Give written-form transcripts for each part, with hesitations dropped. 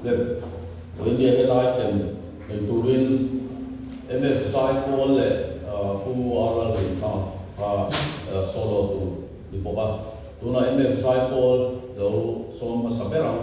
Feb. Vawinia hian item nei turin MF Zaipawl leh Pu RL Rinthanga kha solo tur ni bawk a. Tunah MF Zaipawl lo sawm hmasa ber ang.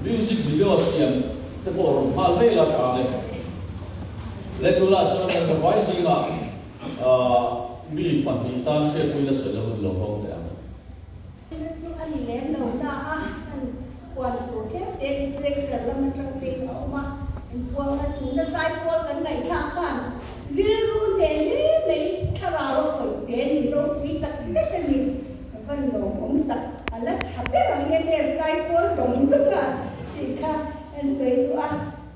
Music video siam te pawh rawn nghal mai la tha ang e. Le tunah chuan kan zavai zingah mi pahnih tan hriatpuina sawi na hun lo hawng teh ang. Thil chu a ni lem lo na a, kan puan tur tlem tlem in pressure lam atang peng a awm a, inpuang a tuna zaipawl kan ngaihthlak khan rilru hle hle mai thlarau a khawih che ni ropui tak zet a ni, ka van lawmawm tak a la tha ber ang em em zaipawl zawng zawng a tih kha an sawi duh a.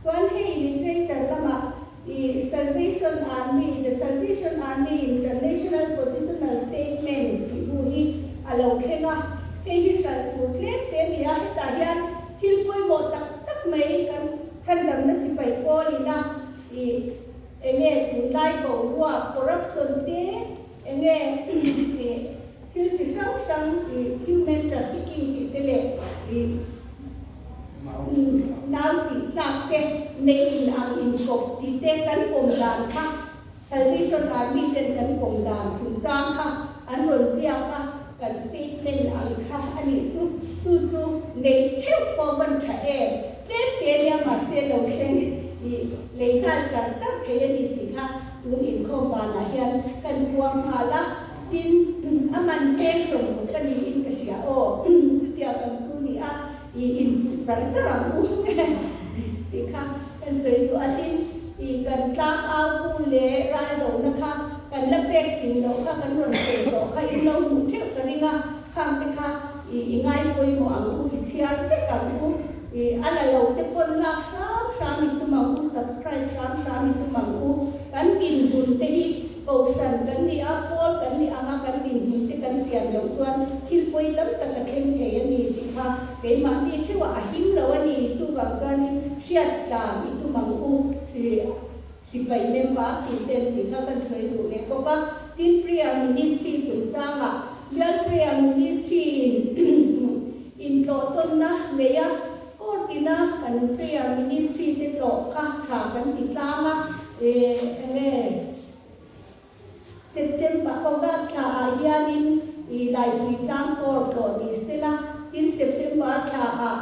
Chuan hei literature lamah i Salvation Army, The Salvation Army International Positional Statement tih bu hi a lo thleng a. Hei hi hralh tur tlem te a ni a, hetah hian thil pawimawh tak tak mai kan chhandamna sipai pawl ina i enge tunlai boruak corruption te, Enge ih thil chi hrang hrang ih human trafficking tih te leh ih nau tih tlak te nei in ang inkawp tih te kan pawm dan kha Salvation Army ten kan pawm dan chungchang kha an rawn ziak a, kan statement ang kha a nih chu. Chu chu neih theuh pawh van tha em? Tlem te nia mahse lo thleng ih lei nghal char char thei a ni tih kha Tun inkhawm banah hian kan puang nghal a, tin, a man cheng 60 ka niin ka hria aw, chutiang ang chu ni a, i inchuh char char ang u tih kha kan sawi duh a, tin, i kan tlang au pu leh ral dohna kha kan la pek kim loh kha kan rawn sawi tawh kha in lo hmuh theuh ka ring a, khang te kha i i ngai pawimawh ang u, i chhiar vek ang u. I a la lo te pawn lak hram hram i tum ang u, subscribe hram hram i tum ang u. Kan dinhmun te hi Kohhran kan ni a, pawl kan ni ang a, kan dinhmun te kan chian loh chuan thil pawi tam tak a thleng thei a ni tih kha keimahni theuhah a him lo a ni. Chuvang chuanin hriat tlang i tum ang u. Sipai member tih ten tih kha kan sawi duh leh bawk a. Tin, Prayer Ministry chungchangah Bial Prayer Ministry in intlawhtawnna nei a, court ina kan Prayer Ministry te tlawh kha tha kan ti tlang a, enge September, August thla ah hianin i Laipui tlang court tlawh ni sela, tin September thla ah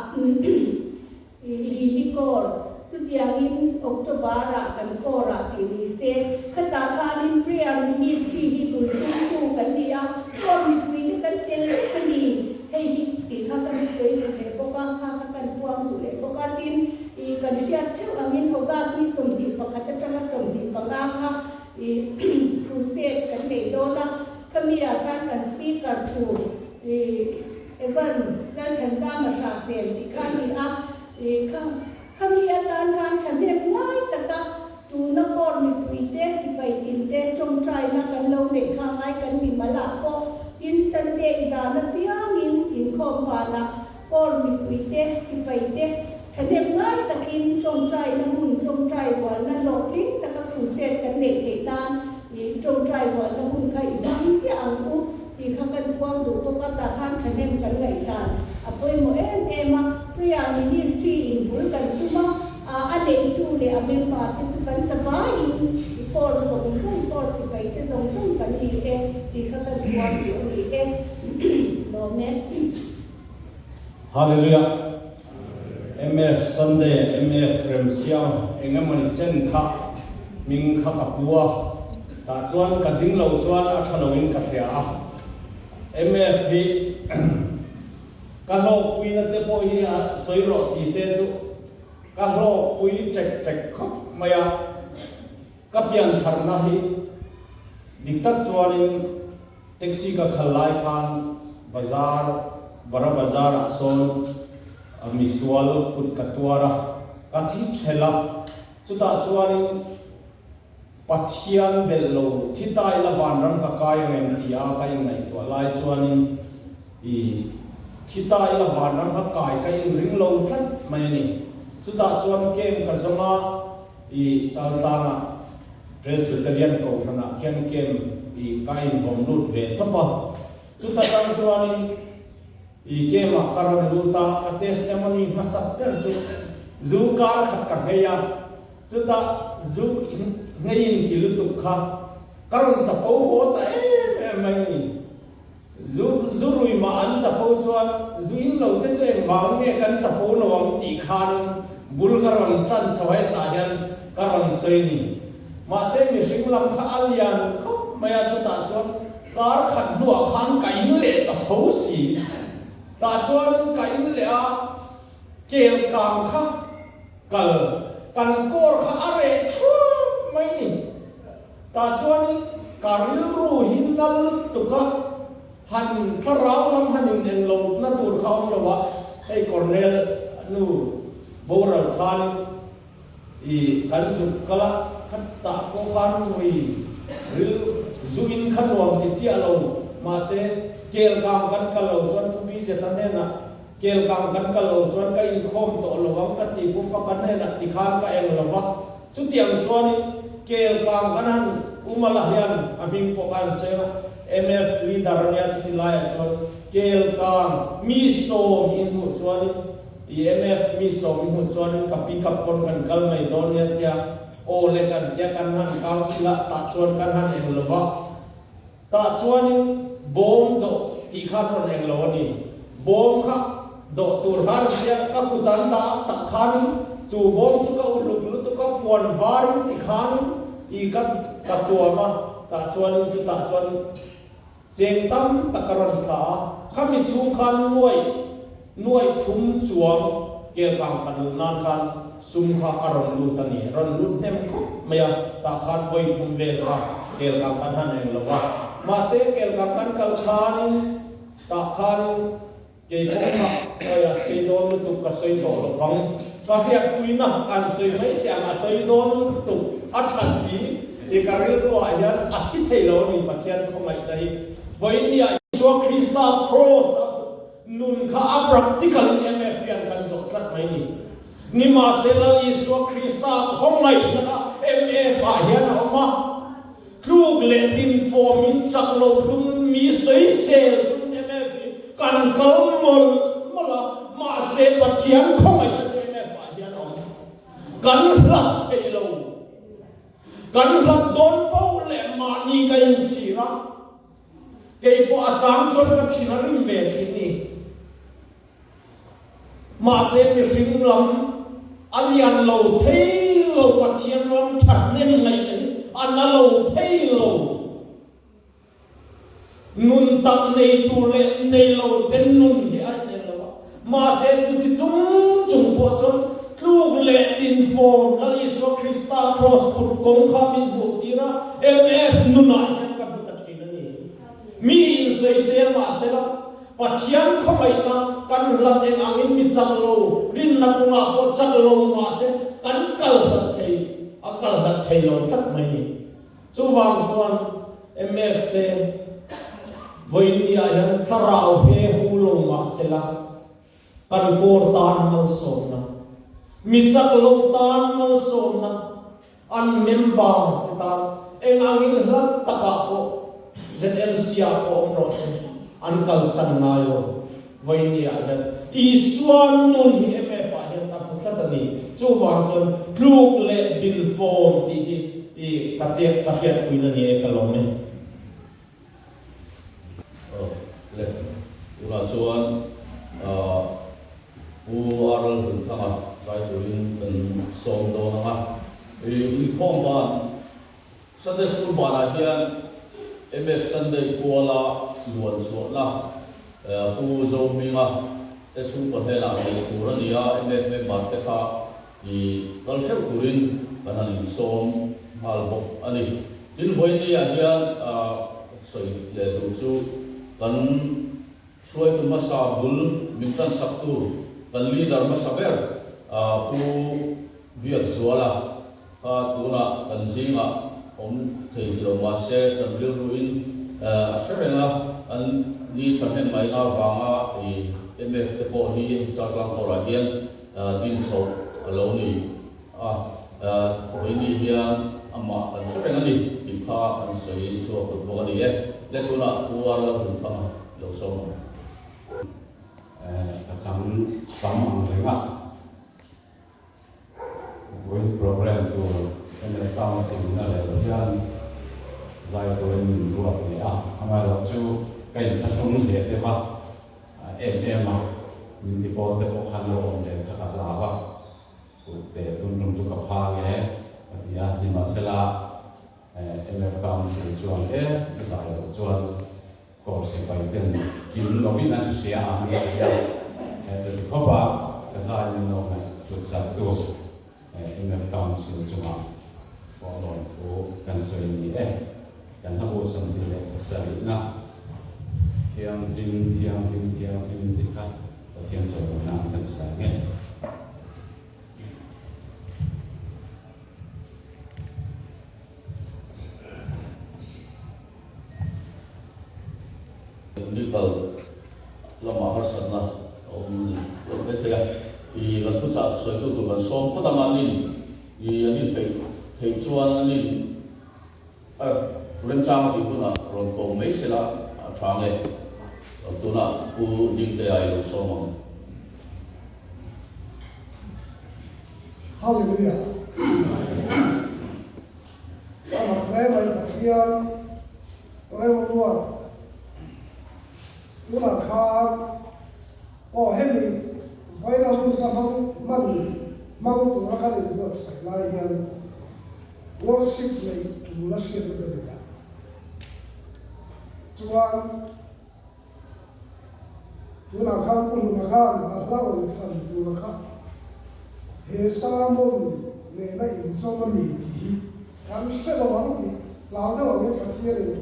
Lily Kaur, Chutiangin October-ah kan Kaur-ah tih ni se, khatah khanin Prayer Ministry hi bul tumtu kan ni a, Kaur mipuite kan tel vek a ni, hei hi tih kha kan sawi duh leh bawk a, kha kha kan puang duh leh bawk a, tin, ih kan hriat theuh angin August ni 21 atanga 25 kha ih Crusade kan nei dawn a, khami-ah khan kan Speaker tur ih Evan, Lalthanzama Hrahsel tih kha a ni a, ih kha khami atan khan thahnem ngai taka tuna court mipuite, sipai tinte tawngtaina kan lo neih kha ngai kan mi mal ah pawh tin Sunday zan apiangin inkhawm banah court mipuite, sipaite thahnem ngai takin tawngtaina hun tawngtai rualna hlawhtling taka crusade kan neih theih nan ih tawngtai rualna hun kha i hmang ziah ang u. Tih kha kan puang duh bawk a, tah khan thahnem kan ngaihdan a pawimawh em em a. Prayer Ministry in bul kan tum a, a neitu leh a member te chu kan zavaiin i pawl zawng zawng, pawl sipai te zawng zawng kan ni e tih kha kan puang duh a ni e. Lawm e. Hallelujah. MF Sunday, MF Remsiang eng emawni chen kha hming kha ka pu a, tah chuan ka ding lo chuan a tha loin ka hria a. MF hi ka hlawkpuina te pawh hi a sawi rawh ti se chu ka hlawkpui ṭek ṭek khawp mai a. Ka piantharna hi dik tak chuanin Taxi ka khal lai khan bazar, Bara Bazar ah sawn misual kut ka tuar a, ka thi thelh a, chutah chuanin Pathian belh lo thi tai la vanram ka kai ang em ti a ka inngaihtuah lai chuanin i thi tai la vanram ka kai ka inring lo tlat mai a ni. Chutah chuan camp ka zawng a, i Chaltlangah Presbyterian Kohhranah khian camp i ka invawm lut ve tawp a. Chuta tang chuanin i camp ah ka rawn lut a, ka testimony hmasak ber chu zu kar khat ka nghei a, chuta zu nghei in ti lutuk kha ka rawn chapo haw ta em em mai ni. Zu zu rui mah an chapo chuan zu in lo te chu engvang nge kan chapo lo ang tih khan bul ka rawn tan chho hetah hian ka rawn sawi ni. Mahse mihring lam kha a lian khawp mai a, chutah chuan kar khat hnuah khan ka in leh ta tho si. Tah chuan ka in leh a, kel kang kha kal kan kawr kha a reh thuap mai ni. Tah chuanin ka rilru hi nal lutuk a, han thlarau lam han in eng lo na tur kha awm lo a, hei Cornel nu boral khanin I kan zuk kal a, ka tah pawh khan ui ril zu in kha nuam ti chiah lo, mahse kel kang kan kal lo chuan Pu Bizeta hnenah kel kang kan kal lo chuan ka inkhawm tawh lo ang ka ti Pu Faka hnenah ti khan ka eng lo va, chutiang chuanin kel kang kan han Umala hian a hming pawh kha an sawi a, MF leader a nia chuti laiah chuan kel kang mi sawm i hmuh chuanin EMF mi sawm i hmuh chuanin ka pick up pawn kan kal mai dawn nia tia aw le kan tia kan han council ah tah chuan kan han eng lo va, tah chuanin bawm dawh tih khan rawn eng lo a ni, bawm kha dawh tur khan an tia ka kut an dah a tak khanin chu bawm chu ka uluk lutuk a puan varin ti khanin i ka ka tuam a tah chuanin chutah chuan Cheng tam tak a rawn tla a, khami chhung khan nuaih nuaih thum chuang kelkang kan luh nan khan sum kha a rawn lut a ni. Rawn lut hnem khawp mai a, tah khan vawi thum vel kha kelkang kan han eng lo va. Mahse kelkang kan kal khanin tah khanin Kei pawh kha awi a sawi dawn lutuk ka sawi tawh lo vang. Ka hriatpuina an sawi mai teh ang a sawi dawn lutuk a tha si i ka rilruah hian a thi thei lo a ni Pathian khawngaihna hi. Vawinia Isua Krista cross a nun kha a practical in MF hian kan zawh tlat mai ni. Nimahse Lal Isua Krista khawngaihna kha MF ah hian a awm a. Tluk leh dinfawmin chak lo tum mi sawisel chu MF hi kan kal mawlh mawlh a, mahse Pathian khawngaihna chu MF ah hian a awm. Kan hlat thei lo. Kan hlat dawn poh leh mahni ka inchhir a, kei pawh a chang chuan ka thin a rim ve thin ni. Mahse mihring lam a lian lo thei lo, Pathian ram thathnem ngaihna hi a na lo thei lo. Nun tak nei tur leh nei lo ten nun hi a inel lo a. Mahse chuti chung chung pawh chuan tluk leh tinfawm Lal Isua Krista kraws put kawng kha min hmuh tir a, MF nunah hian ka hmu ta thin a ni. Mi insawisel mahsela, Pathian khawngaihna kan hlat eng angin mi chak lo, rinna kawngah pawh chak lo mahse kan kal hlat thei, a kal hlat thei lo tlat mai ni. Chuvang chuan MF te vawiinniah hian thlarau he hu lo mahsela kan kawr tan malsawmna, mi chak lo tan malsawmna, An member te tan eng angin hlat takah pawh ZMC ah pawh awm rawh se, an kalsan ngai lo. Vawinia hian Isua nun hi MF ah hian ka hmu tlat a ni. Chuvang chuan tluk leh dinfawm tih hi i ka tiak ka hriatpuina ni e ka lawm e. Aw le, tunah chuan Pu Arl Hlunthanga zai turin kan sawm dawn ang a. Inkhawm ban, Sunday School banah hian MF Sunday kuala luan chhuahna Pu Zohminga te chhungkaw hnenah neih tur a ni a, MF member te kha i kal theuh turin kan han insawm nghal bawk a ni. Tin, vawiinniah hian sawi leh duh chu kan hruaitu hmasa bul min tansak tu kan leader hmasa ber Pu Biakzuala kha tunah kan zingah awm thei ti lo mahse kan rilruin a hre reng a, an ni thahnem ngaihna avanga i MF te pawh hi Chaltlang Court-ah hian din chhoh a lo ni a, vawiini hian amah kan hre reng a ni tih kha an sawi chhuak duh bawk a ni e. Le tunah Pu Arlalhunthanga lo sawm ang. Ka chang tam ang reng a, vawiin program tur ML Council na leh hian zai turin min ruat leh a, amaherawhchu ka inthlahrung hle deuh a, em em a, min ti pawl te pawh khan lo awm ve kha ka hlau a, kut te tun tum chu ka pha nge ka ti a, nimahsela MF Council chuan e zai loh chuan kawr sipai ten kim lovin an hria ang ka ti a, chuti khawp a ka zai min lo ngaih hlut sak tu MF Council chungah pawh lawmthu kan sawi ni e. Kan hlabu 27na Thianghlim, Thianghlim, Thianghlim tih kha Pathian chawimawi nan kan sawi ang e. Medical lamah harsatna a awm a ni tih a hre thei a. I kan thuchah sawitu tur kan sawm phawt ang a, an in i an inpeih theih chuan an in a remchang a tih hunah rawn ko mai sela a tha nge. Tunah Pu Dingtea i lo sawm ang. Hallelujah. A mak hle mai Pathian remruat tunah khan aw hemi vawiina hun ka hmang hman hmang tura kan inbuatsaih lai hian worship neih tul a hriatna ka nei a chuan Tunah khan Pu Hluna khan a hla rawn thlan tura kha he sermon nena inzawm a ni tih hi kan hre lo ang tih hlau deuh angin Pathianin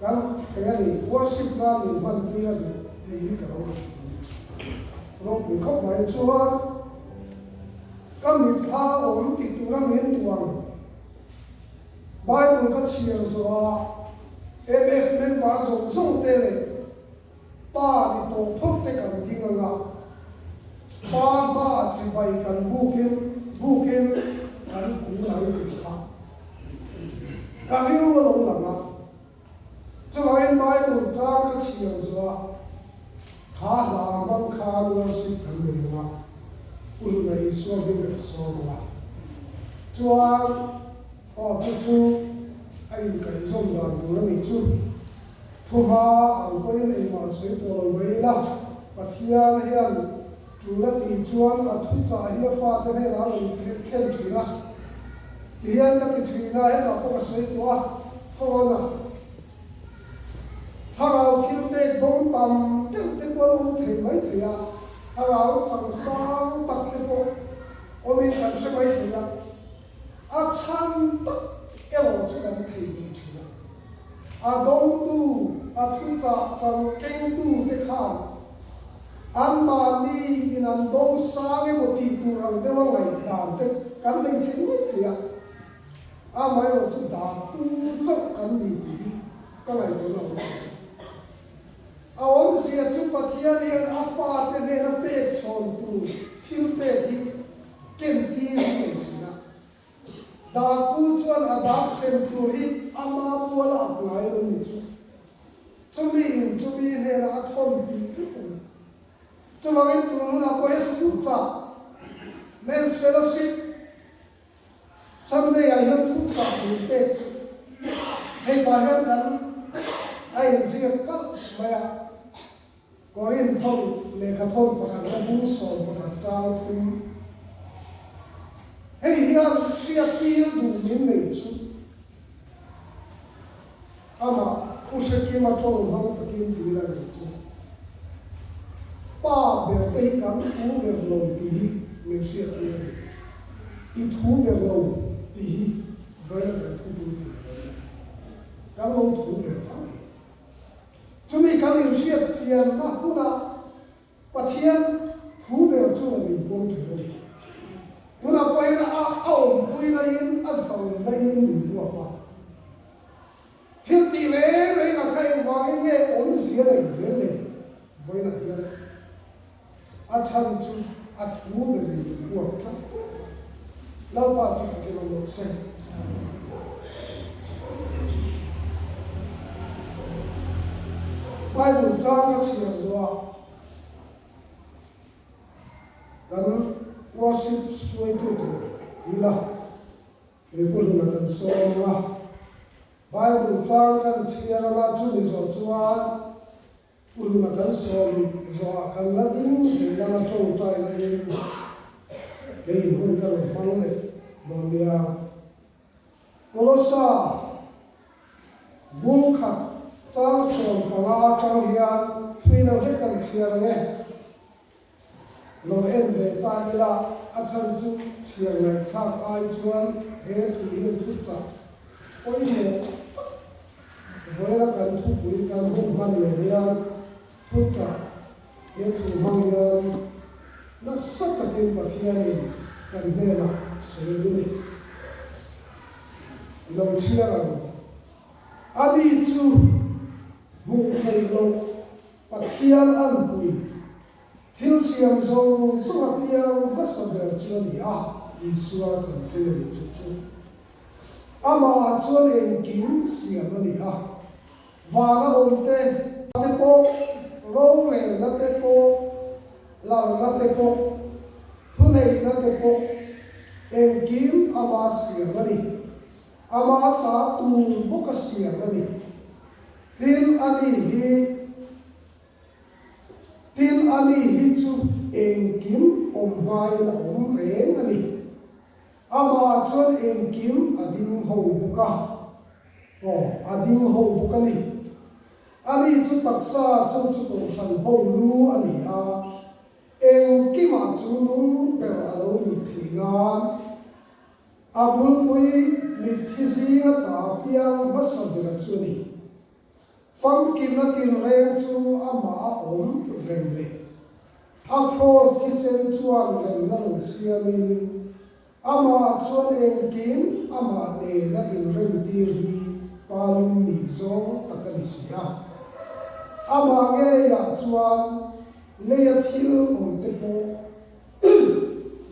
kan eng a ni worship nan min hman tir a duh tih hi ka lo ropui khawp mai. Chuan ka mitthla awm tih tura min tuang Bible ka chhiar zawhah MF member zawng zawng te leh pa ni tawh phawt te kan ding anga pa hmaah chibai kan bukin bukin kan kun ang tih kha ka rilru a lo lang a. Chuvangin Bible chang ka chhiar zawhah kha hla hmang khan worship kan nei ang a, ulna Isua hming kan sawm ang a. Chuan aw chu chu a inkaihzawm dan tur a nih chu. Thuhma ang pawhin engmah sawi tawh lo mai ila, Pathian hian tul a tih chuan a thuchah hi a fate hnenah a rawn thlen thin a. Tihian ka ti thin a, hetah pawh ka sawi tawh a, phone a thlarau thil pek dawng tam deuh te pawh an awm thei mai thei a, thlarau changsang tak te pawh awmin kan hre mai thei a, a chhan tak erawh chu kan thei ve thin a. A dawngtu, a thuchah chang kengtu te khan anmahni in an dawng sang emaw tih tur ang deuha ngaihdan te kan nei thei mai thei a. Amaherawh chu dah pu chauh kan ni tih hi ka ngaihtuah lo ang. A awmzia chu Pathian hian a fate hnena pek chhawn tur thil pek hi ken tir a nei thin a. Dah pu chuan a dak sem tur hi ama puala a hnai lo ni chu. Chumi in chumi hnena a thawn tih vek a ni. Chuvangin tun hunah pawh hian thuchah, Men's Fellowship, Sunday ah hian thu chah tur pek chu hei tah hian kan a inziak kalh mai a, Korinth thawn lehkha thawn pakhat la bung 11 chang thum. Hei hian hriattir duh min nei chu amah Pu Hrekima tawng hmang takin tir a nei chu Pa ber te hi kan thu ber lo tih hi min hriattir a ni. I thu ber lo tih hi vawiin kan thu bul thei lo a ni. Kan lo thu ber ang lo. Chumi kan inhriat chianna hunah Pathian thu ber chu a min pawm thei a ni. Tunah pawh hian a awmpui laiin a zo laiin min ruak a. Thil tih reng reng a kha engvangin nge awmzia neih zel le? Vawiinah hian a chhan chu a thu ber in min ruak tlat tawh. Lalpa chu fakin awm rawh se. Bible chang ka chhiar zuah kan worship hruaitu tur ti ila mipui hluna kan sawm ang a. Bible chang kan chhiar anga chumi zawh chuan Ulna kan sawm zawhah kan la ding zel anga tawngtai lahin kei hun ka rawn hmang leh dawn nia. Kolosa bung khat chang 15 atang hian thui lo hlek kan chhiar ang e. Lo en ve ta ila a chhan chu chhiar ngaihthlak ai chuan he thu hian thu chah pawimawh tak vawiina kan thupui kan hun hman lo hian thu chah he thu hmang hian nasa takin Pathianin kan hnenah sawi a ni. Lo chhiar ang. Ani chu hmuh theih loh. Pathian anpui thil siam zawng zawng a piang hmasa ber chu a ni a, Isua chanchin a ni chu chu. Amah chuan engkim siam a ni a, vana awmte te pawh, rorelna te pawh, lalna te pawh, thuneihna te pawh, engkim ama siam a ni. Ama ta tur bawka siam a ni. Tin, ani hi Tin, ani hi chu engkim awm hmain a awm reng a ni. Amah chuan engkim a ding ho bawk a, aw, a ding ho bawk a ni. Ani chu taksa chu chu kohhran ho lu a ni a, engkimah chu nung ber a lo nih theih nan a bulpui mitthi zinga ta piang hmasa bera chu a ni. Famkimna tinreng chu amah a awm reng leh a kraws thisen chuan remna lo siamin amah chuan engkim amah nena inremtir hi pa lung nih zawng tak a ni si a. Amah ngeiah chuan leia thil awm te pawh,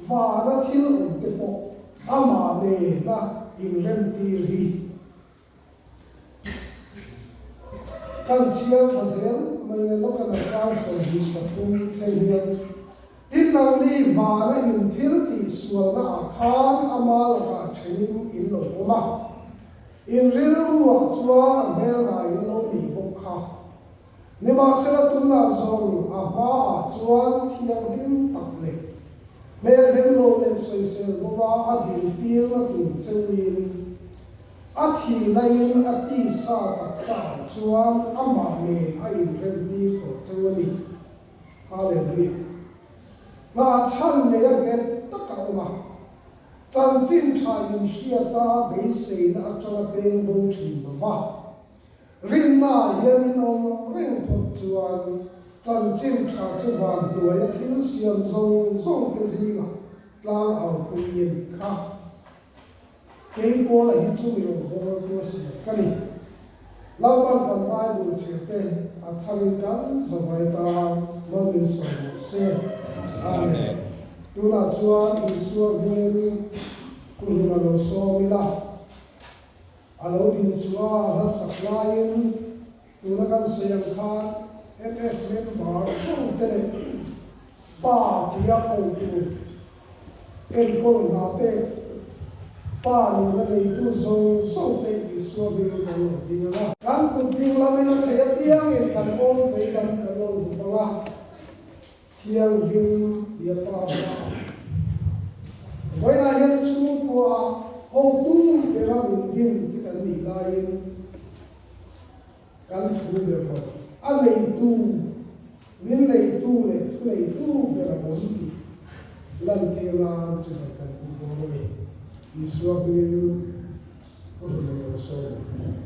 vana thil awm te pawh amah nena inremtir hi Kan chhiar tha zel mai le lawk a nachang 23 thleng hian tin nangni hmana in thil tih sualna ah khan ama lakah thenin in lo awm a, in rilru ah chuan a hmel ngai in lo nih bawk kha. Nimahsela tunah zawng a hma ah chuan thianghlim tak leh hmelhem lo leh sawisel bawka a dintirna tur cheuin a thihnain a tisa taksa ah chuan amah nen a inremtir tawh cheu a ni. Hallelujah! Hna chhan nei a nghet tak a awm a, chanchin tha inhriata beiseina atanga peng bo thin lova, Rinnaah hian in awm reng phawt chuan chanchin tha chu van hnuaia thil siam zawng zawng te zingah tlang aupui a nih kha. Kei Paula hi chu mi rawn bawltu a siam ka ni. Lalpan kan Bible chhiar te a tharin kan zavai tan mal min sawi rawh se. Amen. Tunah chuan Isua hming kuhlun a lo sawm ila. A lo din chu a hlasak laiin tuna kan sawi ang khan MF member thung te leh pa tia ko tur enkawl hna pek pa nihna neitu zawng zawng te Isua hming kan lo ding ang a. Kan kut ding lamin a thei apiangin kan awm vei lam kan lo hup ang a. Thianghlim tia pa hma a. Vawiinah hian chhungkua hotu bera min din te kan nih laiin kan thu ber lo. A neitu, min neitu leh thu neitu ber a awm tih lantir nan chibai kan hmuh dawn a ni. Isua hmingin hun a lo sawi ang.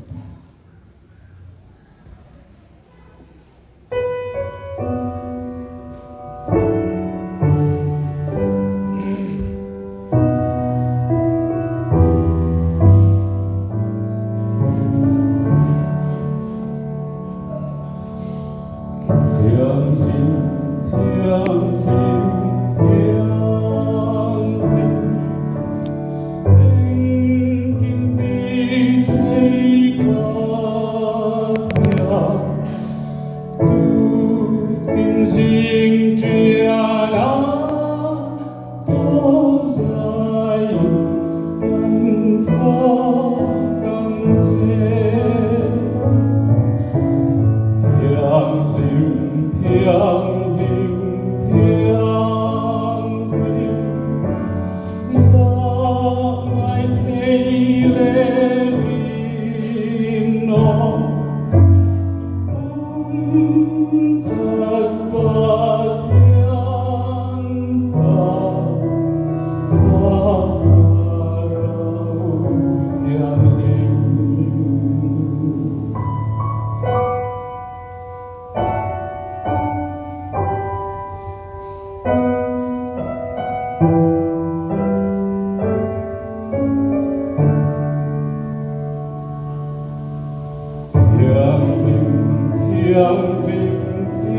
Thianghlim, thianghlim, thianghlim, engkim ti thei Pathian. Tu tin zing ṭial a to zai kan fak ang che. Thianghlim, thianghlim, thianghlim, zah ngai thei leh rinawm. Thianghlim, thianghlim, thianghlim.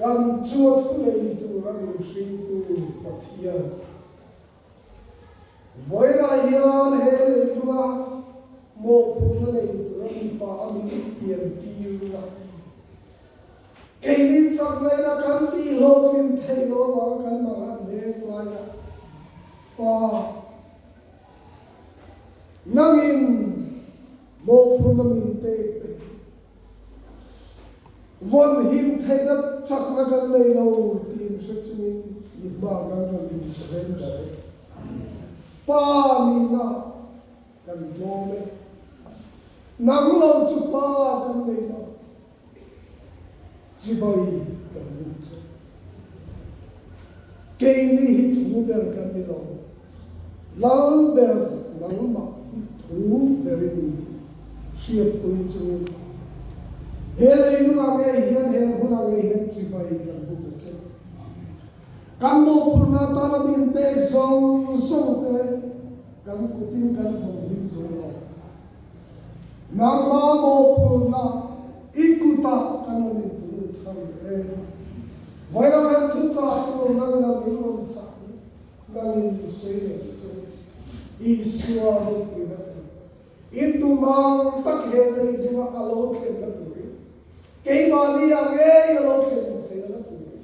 Kan chunga thu nei tura min hringtu Pathian vawiinah hian he leilunga mawhphurhna nei tura mipa a min pian tirna keini chak laina kan tihhlawhtlin theih loh avanga kan mangan mek laia Pa nangin mawhphurhna min pek te Vawn him theihna chakna kan nei lo tiin hre chungin i hma kan rawn in surrender e. Pa nihna kan tlawm e. Nang lo chu pa kan nei lo. Chibai kan buk che. Keini hi thu ber kan ni lo. Lal ber nangmah hi thu berin hriatpui chungin he leilungah ngei hian he hmunah ngei hian chibai kan buk a che. Kan mawhphurhna atana min pek zawng zawng te kan kutin kan hawn him zo lo. Nangmah mawhphurhna i kutah kan rawn intulut thar leh e. Vawiin a kan thu chah tur nangin a min rawn chah hi nangin sawi leh che Isua ropuina tur i tum ang tak he lei hnunga a lo thlenna turin keimahni ah ngei a lo thlen zelna turin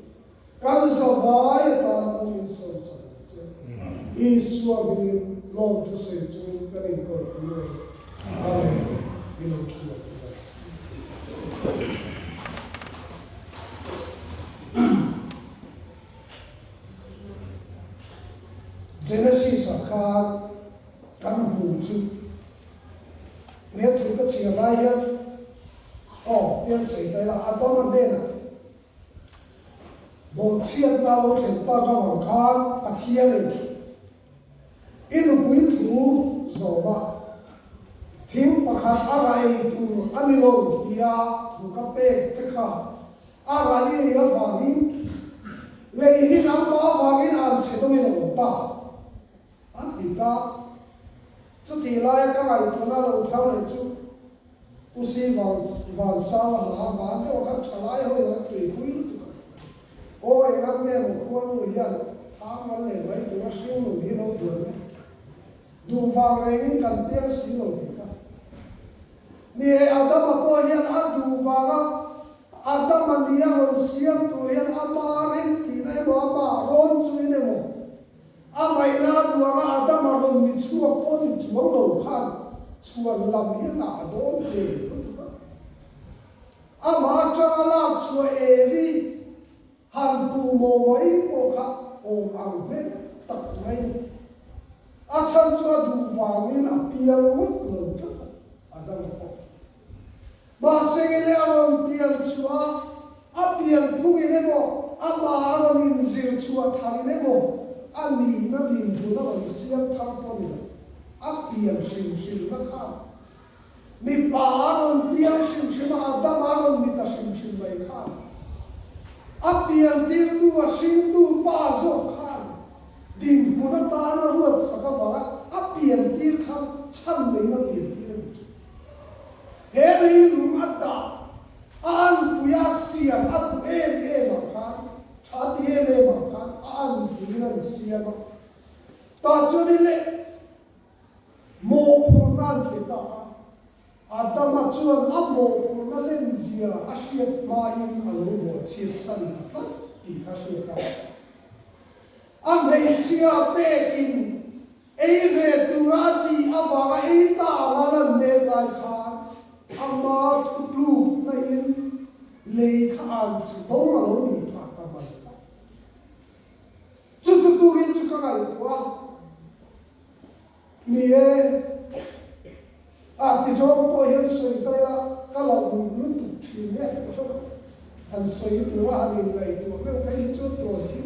kan zavai atan mawng in sawn sak ang che. Isua hmingin lawmthu sawi chungin kan inkawrpui reng. Amen. I lo thu ang u. Genesis ah khan kan hmu chu he thu ka chhiar lai hian aw tia sawi ta ila Adama hnenah bawhchhiatna lo thlen tak avang khan Pathianin I nupui thu zawm a, thing pakhat a ra ei tur a ni lo tia thu ka pek che kha a ra i ei avangin lei hi nangmah avangin an chhe dawngin a awm ta a ti ta. Chutih laia ka ngaihtuahna lo thar leh chu Pu Si Van Vansanga hla hman deuh khan thalai ho in an tuipui lutuk a. Aw engang nge maw khuanu hian thang ral leh mai tura hringnun hi lo duan mai. Duh vang rengin kan piang si lo tih kha. Ni e, Adama pawh hian a duh vanga Adama ni a rawn siam tur hian ama rim tihna emaw ama rawn chuin emaw A ngaihna a duh anga Adama rawn ni chhuak pawh ni chuang lo khan chhuan lam hi a ngah dawn hle lutuk a. Amah atanga lak chhuah Evi han puh maw mai pawh kha awm ang hmel tak mai ni. A chhan chu a duh vangin a piang ngawt lo tlat a, Adama pawh. Mahse ngile a rawn pian chhuah a, a pian phungin emaw, amah a rawn inzir chhuah tharin emaw, a nihna dinhmun a rawn siam thar pawh ni lo, a pian hrim hrimna khan mipa a rawn piang hrim hrim a, Adama a rawn ni ta hrim hrim mai khan a pian tirtu, a hringtu pa zawk khan dinhmun atana ruat sak avanga a pian tir khan chhan neiin a pian tir a ni thin. He leilung a dah a anpui a siam a duh em em ah khan, tha ti em em ah khan a anpuiin an siam a. Tah chuan i leh mawhphurhna an pe ta a. Adama chuan a mawhphurhna lenzia a hriat hmain a lo bawhchhiat san ta tlat tih kha hriat a. A hmeichhia pekin Ei ve tura a tih avanga ei ta anga lan mek lai khan ama thutlukna in lei kha an chhe dawng a lo nih phah ta mai kha. Chu chu turin chu ka ngaihtuah a, ni e, a ti zawng pawh hian sawi ta ila ka lo lutuk thin nge tih ka hre lo. Han sawi tura han inngaihtuah meuh phei hi chuan tawh thil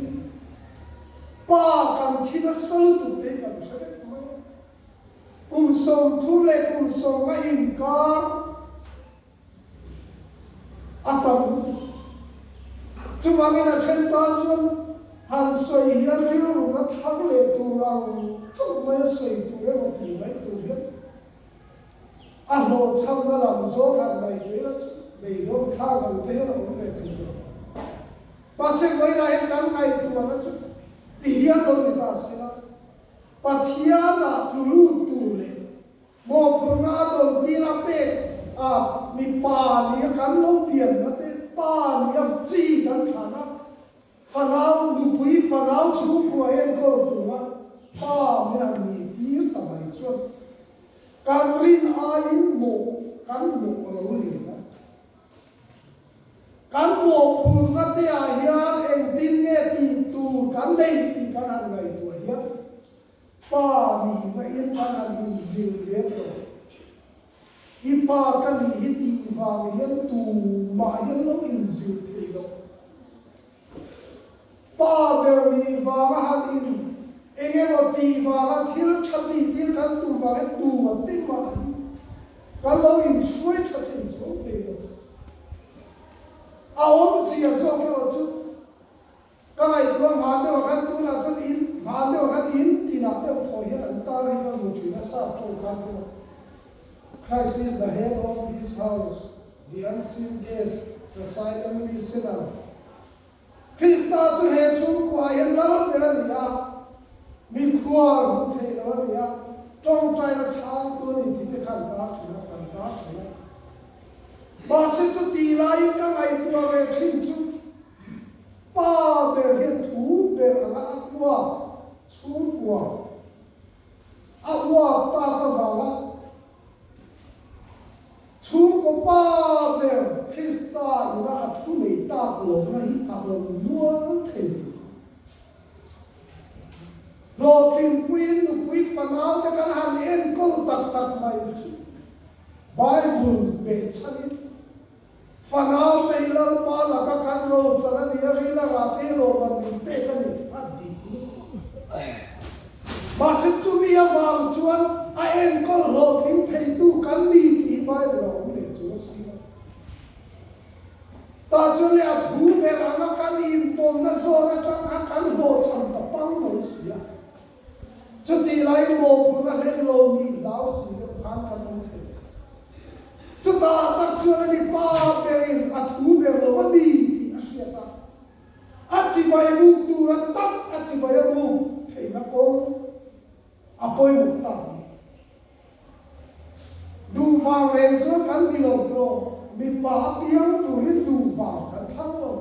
Pa kan thi nasa lutuk te hi kan hre vek mai a. Kum 30 leh kum 10 a inkar a tam lutuk. Chuvangin a then tan chuan han sawi hian rilruna thar leh tur ang chauh mai a sawi tur emaw tih mai tur hian A hlawhchhamna lam zawng han ngaihtuah ila chu beidawn thlak ang te hian a awm ve thei tur. Mahse vawiinah hian kan ngaihtuahna chu ti hian lo ni ta se la, Pathianah tlu lut tur leh mawhphurhna a dawn tir a pek a mipa nia kan lo pianna te, pa nia chi kan thlahna, fanau, nupui fanau chhungkua enkawl tura pa min han nih tir ta mai chuan Kan rin aiin mawh kan mawh a lo lian a. Kan mawhphurhna te ah hian engtin nge tih tur kan nei tih kan han ngaihtuah hian pa nihna in kan han inzir ve ta lo. I pa ka nih hi tih vang hian tumah hian lo inzir thei lo. Pa ber nih vanga han in eng emaw tih vanga thil tha tih tir kan tum vangin tu an tih mah hi kan lo inhruai tha thei chuang thei lo. A awmzia zawk erawh chu ka ngaihtuah hman deuh ah khan tunah chuan in hman deuh ah khan in tinah deuh thaw hian an tar hi ka hmu thin a sap tawng khan pawh Christ is the head of this house, the unseen guest, the silent listener. Krista chu he chhungkua hian lal ber a ni a, mikhual hmuh theih lo a ni a, tawngtaina chhangtu a ni tih te kha an tar thin a, kan tar thin a. Mahse chuti laiin ka ngaihtuah ve thin chu pa ber hian thu ber anga a uap chhungkua a uap tak avanga Chhungkaw pa ber Krista ina a thu nei tak lohna hi a awm nual thei tih. Hlawhtlinpuiin nupui fanaute kan han enkawl tak tak mai chu Bible behchhanin fanaute hi Lalpa laka kan rochan a ni a, ril a rah te hi lawmman min pek a ni a dik lutuk. Mahse chumi avang chuan a enkawl hlawhtling theitu kan ni tih hi Bible a awm leh chu a si a. Tah chuan leh a thu ber anga kan inpawmna zawn atang kha kan hlawhchham ta pang mai si a. Chutih laiin mawhphurhna hlen lo nih hlau si deuh khan kan awm thei. Chutah tak chuan ani pa berin a thu ber lo a ni tih a hriat a. A chibai buk tura tak a chibai a buk theihna kawng a pawimawh tak a ni. Duh vang reng chuan kan ti lo tawh, mipa a piang turin duh vang kan thlang lo.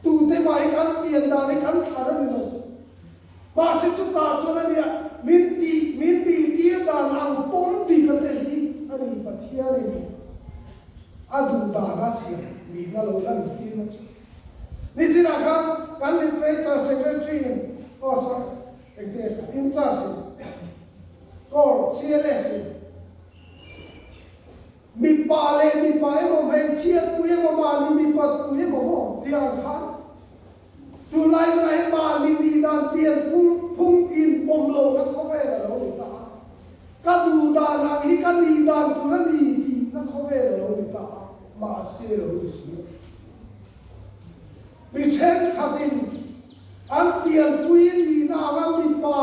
Tute mah hi kan pian dan hi kan thlan a ni lo. Mahse chutah chuan a nia min tih min tihtir dan ang pawm dik a te hi a ni Pathianin a duh dan a siam nihna lo lantirna chu. Nichinah khan kan Literature Secretary in aw sorry engti nge kha in charge in Corps CLS in mipa leh mipa emaw hmeichhiat pui emaw mahni mipat pui emaw maw tih ang khan tunlai hunah hian mahni nih dan pian phung phung in pawm lohna khawvel a lo ni ta a, ka duh dan ang hi ka nih dan tur a ni tihna khawvel a lo ni ta a, mahse lo ni si lo. Mi thenkhatin an pianpui nihna anga mipa,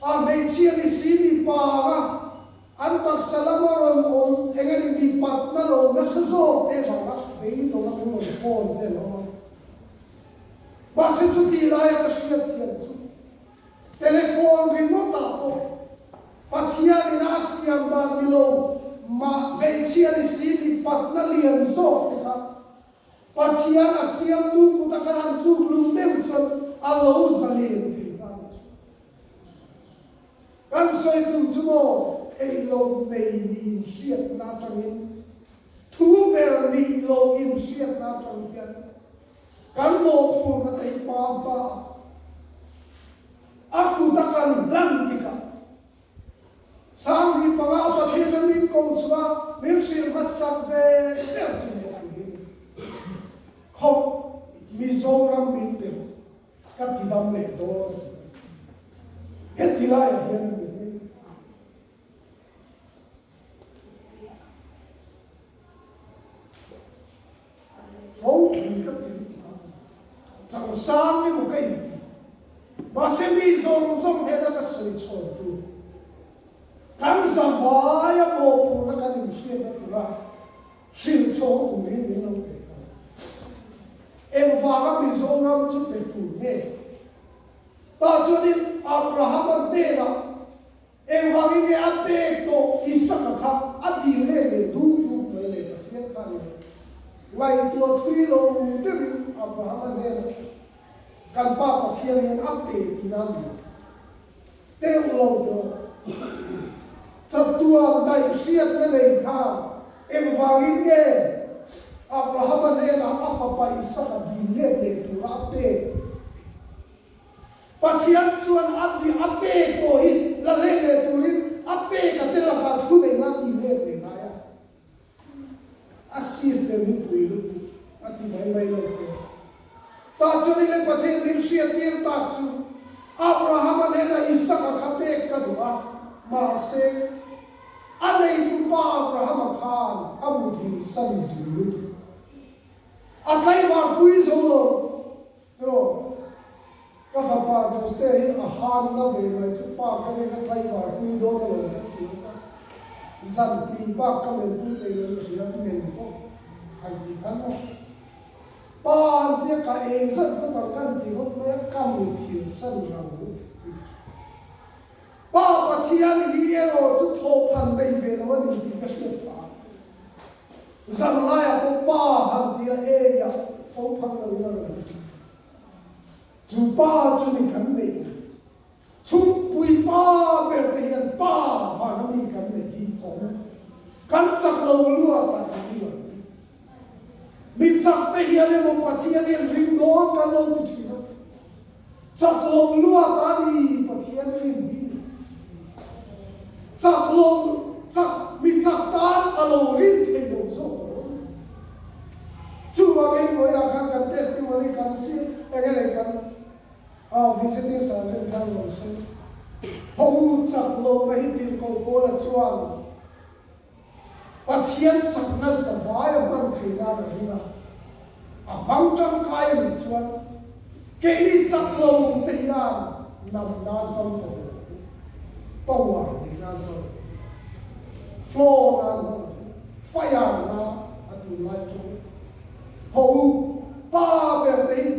a hmeichhia ni si mipa anga an taksa lama rawn awm eng a ni mipatna lo nasa zawk te vanga beidawng a min rawn phone te an awm a. Mahse chutih laia ka hriat thiam chu telephone ringawtah pawh Pathianin a siam dan ni lo mah hmeichhia ni si mipatna lian zawk te kha Pathian a siamtu kuta kan han tluk lung deuh chuan a lo zalen thei ta ni chu. Kan sawi tum chu maw theih lo nei niin hriatna atangin, thu ber nih lo inhriatna atang hian kan mawhphurhna te hi pa hma a kuta kan hlan tikah Sanghi panga Pathian a min ko chhuah min hrilh hmasak ve ber chu ni ang hi khawp Mizoram min pe rawh ka ti dam leh dawn a ti. Heti laiah hian a ni hi. Ropui ka ti lutuk a, changsang emaw ka inti. Mahse mi zawng zawng hnena ka sawi chhawn tur, kan zavaia mawhphurhna kan inhriatna tura hrilh chhawng turin min lo pe ta. Engvanga Mizoram chu pe tur nge? Tah chuanin Abrahama hnenah Engvangin nge a pek tawh Isaka kha a dil let leh duk duk mai le? Pathian khan le ngaihtuah thui lo deuhin Abrahama hnenah kan pa Pathian hian a pe tihna a ni teuh lo tawh. Chatuan daih hriatna nei khan engvangin nge Abrahama hnenah a fapa Isaka dil let leh tura a pek? Pathian chuan a ni a pek pawh hi la let leh turin a pek a te lakah thu neihna a tih let leh ngai a. A system hi pui lutuk a ti mai mai lo tur. Tah chuan i le Pathian min hriattir tak chu Abraham-a hnenah Isaka kha pek ka duh a, mahse a neitupa Abraham-a khan a muthilh san zin lutuk. A tlaivar pui zo lo. Tiraw, ka fapa Joste hi a han na ve mai chu pa ka nen a tlaivar pui dawn alawm kan ti bawk a, zan hnih bak ka men pui thei lo ka hria, men pawh han tih khan maw? Pa han ti. tia ka ei zat zat ang kan ti ngawt mai a, ka muthilh san rang lutuk tih ka hria. Pa Pathian hi erawh chu thawhphan nei ve lo a ni tih ka hriat phah a. Zanlaiah pawh Pa han tia ei a thawhphan loin a rawn ti thin. Chu pa chu ni kan neih ni. Chhungpui pa ber te hian pa vana mi kan neih hi awm. Kan chak lo luat ah hi mi ang. Mi chak te hian emaw Pathian hian ring dawn kan lo ti thin a. Chak lo luat a ni Pathian rin hi ni. Chak lo chak mi chak tan a lo rin thei lo zawk lo. Chuvangin vawiinah khan kan testimony kan si eng nge nei kan A visiting sergeant khan lo sawi. Ho chak lohna hi tirhkoh Paula chuan Pathian chakna zavai a hman thei nan a ring a, a hmang tangkai a nih chuan keini chak lo te hian nam nan hmang pawh lo ang, power nei nan hmang ang, flow nan hmang ang, fire na a tunlai tawng. Ho pa ber te hi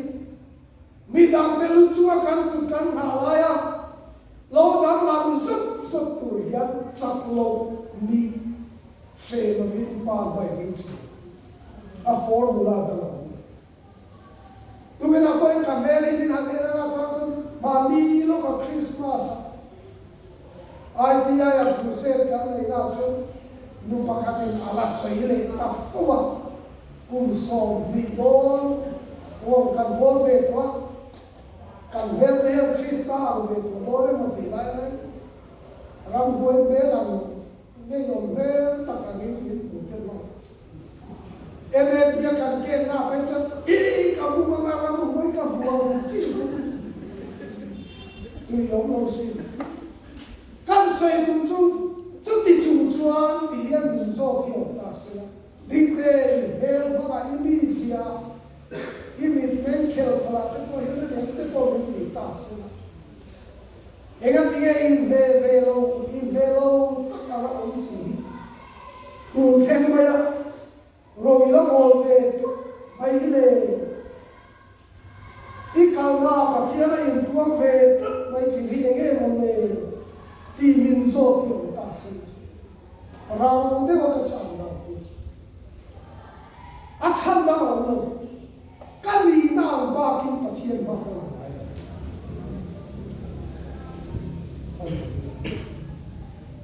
Mi dangte lu chunga kan kut kan nghah laia lo danglam zut zut tur hian chak lo nih hre lovin pa hnuai ding thin. A formula dang a awm. Tukinah pawhin ka hmel hi min han en anga chang chuan mahni lawka Christmas a ITI a crusade kan neihna chuan nu pakhatin a la sawi leh ta fo a. Kum 20 dawn ruang kan bawl ve tawh a, kan hmel te hian Krista ang ve tawh dawn emaw tih lai lai ramhuai hmel ang ngeiawm hmel tak angin min hmu tel lo. MAP a kan ken na phei chuan i ka bum anga ramhuai ka hmu ang chi kha tui awm lo si. Kan sawi tum chu chuti chung chuan ti hian min zawk hi awm ta se la. Dikte, i hmel hmangah i mizia, i mitmeng khel khawlah te pawh hian a nem te pawh min ti ta se la. Engatinge i inhmeh ve lo, inhmeh lo tak anga awm si hi? Tun thleng maia ro i la mawl ve tlat mai hi le. I kalna Pathian a inpuang ve tlat mai thin hi enge maw le tih min zawt hi awm ta se chu rang deuha ka chhan dan tur chu a chhan dang a awm lo. Ka nihna ang bakin Pathian hma ka lang ngai lo. Hallelujah.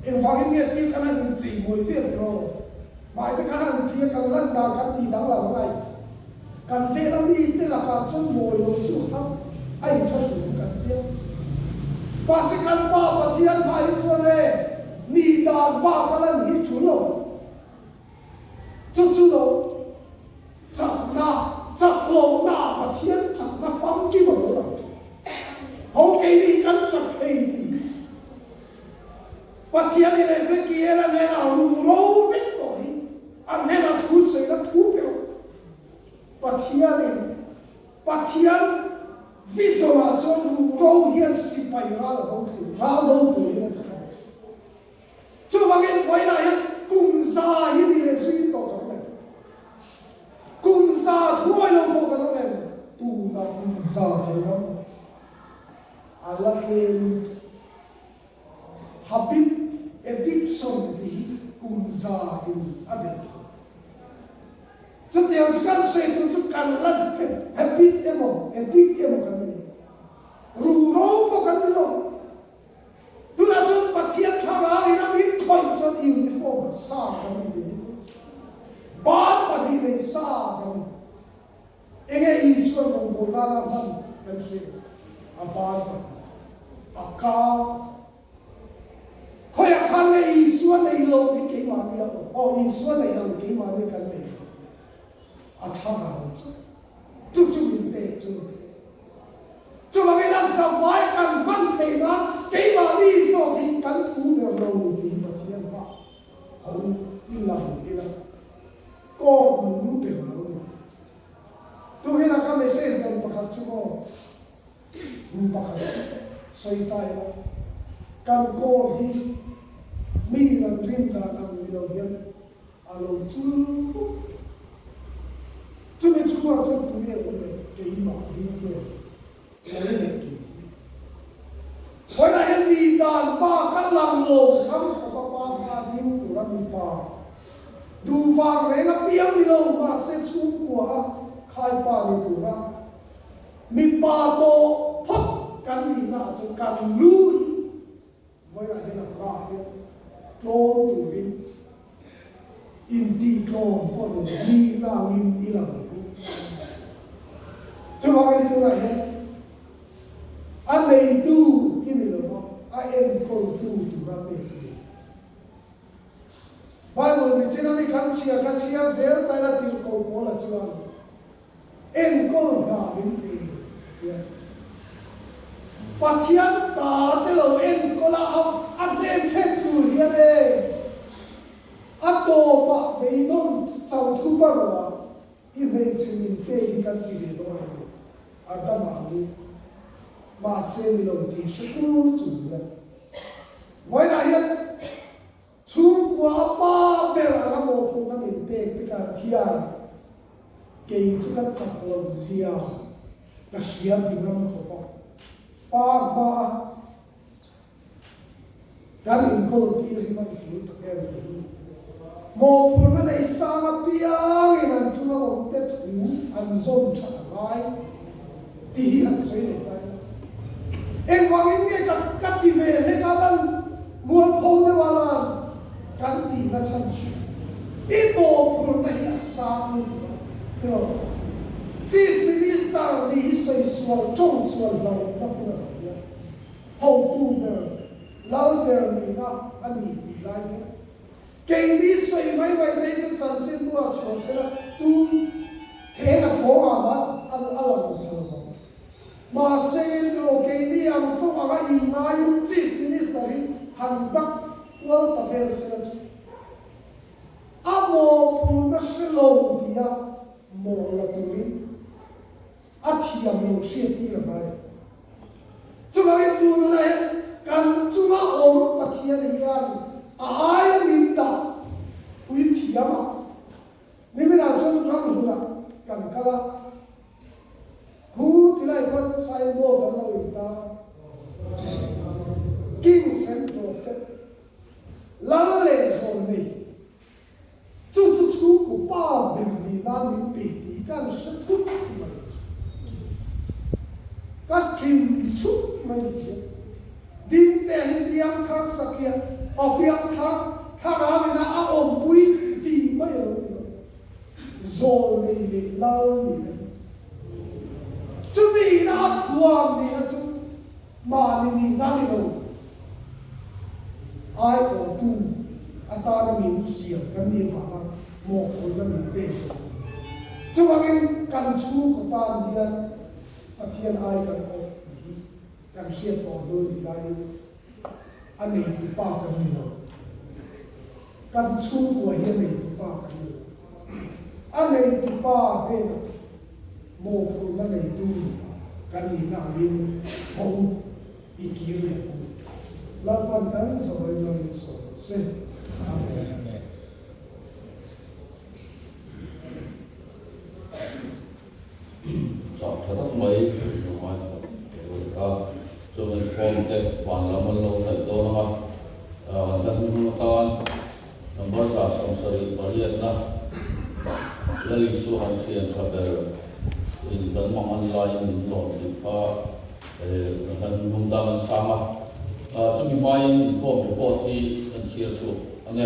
Engvangin nge tir kan han inchei mawi vel tiraw? Hmaite kan han phia kan lan dan kan tih danglam a ngai. Kan vela mite lakah chuan mawi lo chu har a inthlahrun kan tia. Mahse kan Pa Pathian hmah hi chuan e, nih dan bak a lan hi thu lo. Chu chu lo chakna, chak lohna Pathian chakna famkim a lo lang thin. Ho keini kan chak thei tih hi. Pathian in Ezekiel-a hnenah ru ro vek tawh hi a hnenah thu sawi a thu pe rawh. Pathianin Pathian vision-ah chuan ru ro hian sipai ral a do thei, ral do turin a chak ang chu. Chuvangin vawiinah hian kum za hi ni leh zui tawh kan awm em? Kum za thuawi lo tawh kan awm em? Tunah kum za kan awm. A la tlem lutuk. Habit addiction tih hi kum za in a delh phah. Chutiang chu kan sawi tur chu kan la habit emaw addict emaw kan ni lo. Ruhro pawh kan ni lo. Tunah chuan Pathian thlarau in a min khawih chuan uniform sa kan ni ve hi. Ban pahnih nei sa kan ni. Enge Isua rawngbâwl nana hman kan hre? A bân pahnih, a kâ pahnih. Khawiah khan nge Isua nei lo hi keimahni a awm? Aw, Isua nei ang keimahni kan nei lo. A thlarau chu, chu chu min pek chu ni thei. Chuvangin a zavai kan hman theih nan keimahni zawk hi kan thu ber lo tih Pathian hmah ho i lang ila. Kawng nung ber lo ni. Tukin a ka message dawn pakhat chu maw, nu pakhat sawi ta ila, kan call hi mi in an rin dan ang ni lo hian a lo chul khawp mai. Chumi chhungah chuan tui a awm lo. keimah ding te Kei leh kei te. Vawiinah hian ni dan pa ka lang lo ram khawpa pa hma ding tura mipa duh vang reng a piang ni lo mahse chhungkua a khaipa ni tura mipa tawh phawt kan nihna ah chuan kan lu hi Vawiinah hian a hmaah hian tlawm turin intih tlawm pawh ni lo, nihna angin i lang ang u. Chuvangin tunah hian a neitu i ni lo va, a enkawltu tura pek i ni. Bible michina mi kan chhia kha chhiar zel ta ila tirhkoh Paula chuan, Enkawl hna min pe tia Pathian ta te lo enkawl a a hnem thlen tur hian e a tawpah beidawn chau thu pa rawh a i hmeichhe min pek hi kan ti ve dawn ang u a dam ang i mahse ni lo tih hre kur chung hian vawiinah hian Chhungkua a pa ber anga mawhphurhna min pek te kar hian kei chu ka chak lo zia ka hria ti ngam khawp a, pa hma a kan inkawl tir hi man tul tak em ti hi mawhphurhna nei sang apiangin an chunga awm te thu an zawm that a ngai tih hi han sawi leh ta ila. Engvangin nge ka ka ti ve hlek a lan mualpho deuh a lan kan tihna chhan chu i mawhphurhna hi a sang lutuk a tiraw? Chief Minister nih hi sawi sual tawng sual hlauhna hmun a lo nia. Hotu ber lal ber nihna a ni tih lai hian keini sawi mai mai te hi chu chanchin bulah chhuah sela tum theng a thawng ah mah a lang pha lo ang. Mahse intro keini ang chauh anga inngaiin Chief Minister hi han dak kual ta vel sela chu a mawhphurhna hre lo tia mawh la turin a thiam lo hriat tir a ngai. Chuvangin tunah hian kan chunga awm Pathian hian a aia min dah pui thiam a, niminah chuan ramhlunah kan kal a, Khu tilai khuan signboard an lo intar a, Kings and Prophet, Lal leh zawn nei, chu chu chhungkaw pa ber ni nan min pe tih kan hre thut mai chu. Ka ṭim chhup mai thiam. Dinte hi piangthar satliah, aw piangthar thlarau ina a awmpui tih mai a lo ni lo. Zawl nei leh lal ni na hi. Chumi ina a thuam nihna chu mahni nihna ni lo. Aiawhtu atana min siam kan nih avanga mawhphurhna min pek a ni. Chuvangin kan chhungkaw tan hian Pathian ai kan awh tih hi kan hriat tawh hnu nih laiin a neitu pa kan ni lo. Kan chhungkua hi a neitu pa kan ni lo. A neitu pa hnenah mawhphurhna neitu kan nihna angin ho i kir leh ang u. Lalpan kan zawi mangin sawi rawh se. Amen. Chak tha tak mai lo ngaithla tur a chuan inkhawm te van lam an lo hnaih dawn ang a, an hla hnung atan number 78 na Lal Isua kan thian tha ber in kan mang an laiin min lawm tih kha kan hla hnung tan an sang a, chumi hmain inkhawm report hi kan chhiar chhuak ang e.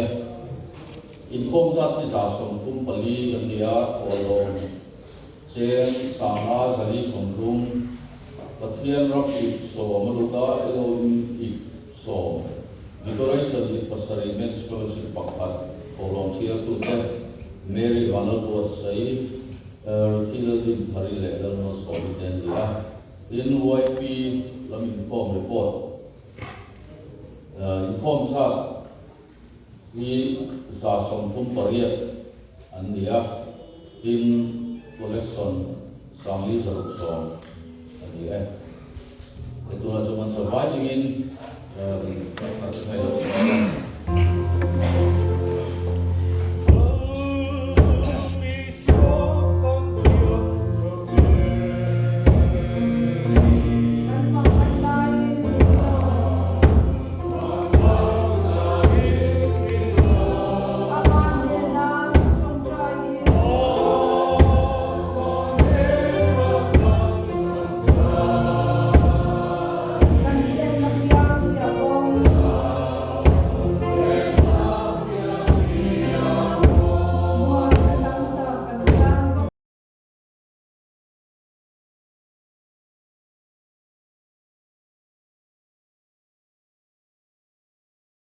Inkhawm zat hi 34 kan ni a, thawhlawm cheng sanga 430, Pathian ram ip 10 a lut a, Elohim ip 10, Decoration ip 7, Men's Fellowship 1, thawhlawm chhiartute Mary Vanlalbuatsaih, Ruthi Laldinthari leh Lalmalsawmi te an ni a. Tin, YP lam inkhawm report, inkhawm zat hi 38 an ni a, tin collection 5610 a ni e. He tunah chuan kan chavai dingin in kan kal thei lo.